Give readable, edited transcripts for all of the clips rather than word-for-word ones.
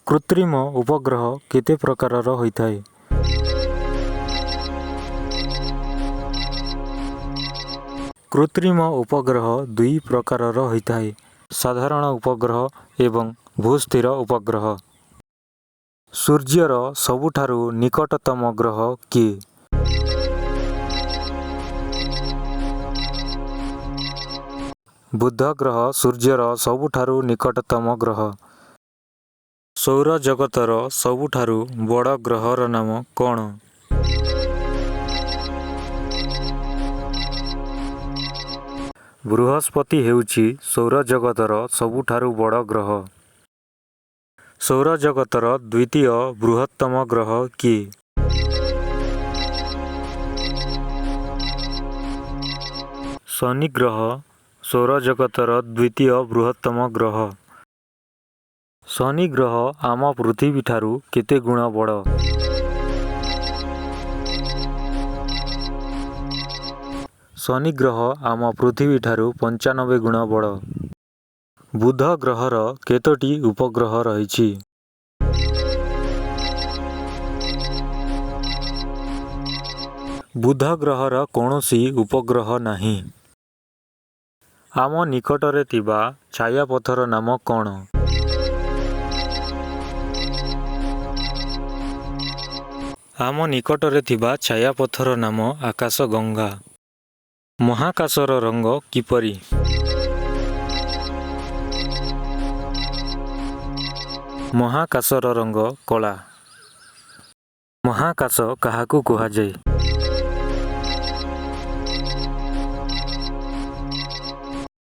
କୃତ୍ରିମ ଉପଗ୍ରହ କେତେ ପ୍ରକାରର ହୋଇଥାଏ? କୃତ୍ରିମ ଉପଗ୍ରହ ଦୁଇ ପ୍ରକାରର ହୋଇଥାଏ, ସାଧାରଣ ଉପଗ୍ରହ ଏବଂ ଭୂସ୍ଥିର ଉପଗ୍ରହ। ସୂର୍ଯ୍ୟର ସବୁଠାରୁ ନିକଟତମ ଗ୍ରହ କିଏ? ବୁଧ ଗ୍ରହ ସୂର୍ଯ୍ୟର ସବୁଠାରୁ ନିକଟତମ ଗ୍ରହ। ସୌରଜଗତର ସବୁଠାରୁ ବଡ଼ ଗ୍ରହର ନାମ କ'ଣ? ବୃହସ୍ପତି ହେଉଛି ସୌରଜଗତର ସବୁଠାରୁ ବଡ଼ ଗ୍ରହ। ସୌରଜଗତର ଦ୍ୱିତୀୟ ବୃହତ୍ତମ ଗ୍ରହ କିଏ? ଶନି ଗ୍ରହ ସୌରଜଗତର ଦ୍ୱିତୀୟ ବୃହତ୍ତମ ଗ୍ରହ। ଶନି ଗ୍ରହ ଆମ ପୃଥିବୀଠାରୁ କେତେ ଗୁଣ ବଡ଼? ଶନି ଗ୍ରହ ଆମ ପୃଥିବୀଠାରୁ 95 ଗୁଣ ବଡ଼। ବୁଧ ଗ୍ରହର କେତୋଟି ଉପଗ୍ରହ ରହିଛି? ବୁଧ ଗ୍ରହର କୌଣସି ଉପଗ୍ରହ ନାହିଁ। ଆମ ନିକଟରେ ଥିବା ଛାୟାପଥର ନାମ କ'ଣ? ଆମ ନିକଟରେ ଥିବା ଛାୟାପଥର ନାମ ଆକାଶଗଙ୍ଗା। ମହାକାଶର ରଙ୍ଗ କିପରି? ମହାକାଶର ରଙ୍ଗ କଳା। ମହାକାଶ କାହାକୁ କୁହାଯାଏ?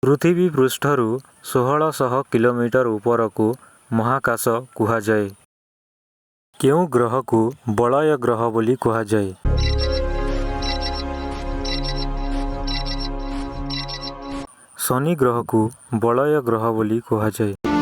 ପୃଥିବୀ ପୃଷ୍ଠରୁ 1600 କିଲୋମିଟର ଉପରକୁ ମହାକାଶ କୁହାଯାଏ। କେଉଁ ଗ୍ରହକୁ ବଳୟ ଗ୍ରହ ବୋଲି କୁହାଯାଏ? ଶନି ଗ୍ରହକୁ ବଳୟ ଗ୍ରହ ବୋଲି କୁହାଯାଏ।